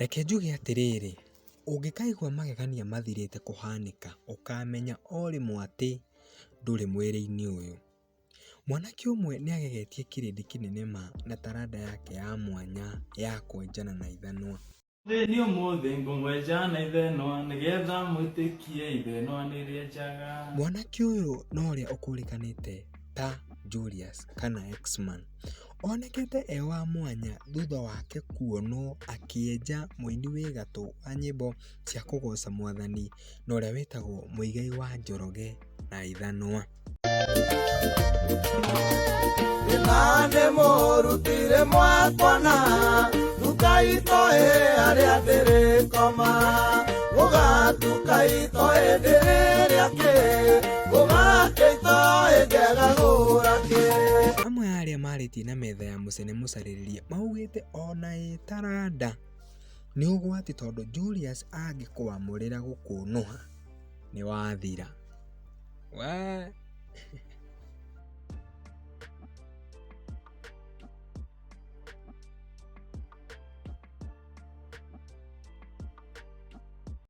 Reke njuge atĩrĩrĩ, ũngĩkaigua magegania mathirĩte kũhanĩka ũkamenya o rĩmwe atĩ ndũrĩ mwĩrĩ-inĩ ũyũ. Mwanake ũmwe nĩagegetie kĩrĩndĩ kĩnene ma na taranda yake ya mwanya ya kwenjana na ithanwa. Mũthĩni ũmũthĩ ngũmwenja na ithenwa nĩgetha mwĩtĩkie ithenwa nĩrĩenjaga. Mwanake ũyũ na ũrĩa ũkũrĩkanĩte ta Julius kana X-Man, onekete e wa mwanya thutha wake kuonwo akĩenja mũini wĩ gatũ wa nyĩmbo cia kũgoca mwathani na ũrĩa wĩtagwo Muigai wa Njoroge na ithanwa. Nĩ mũrutire mwakona Duka itoe arĩa ndĩrĩkoma Gũgatuka itoe ndĩrĩrĩa kĩ Gũgakĩ itoe njega gũra kĩ. Amwe a arĩa marĩtie na metha ya mũcene mũcarĩrĩrie maugĩte ona ĩ taranda nĩ ũgwati tondũ Julius angĩkwamũrĩra gũkũnũha nĩ wathira. Wee.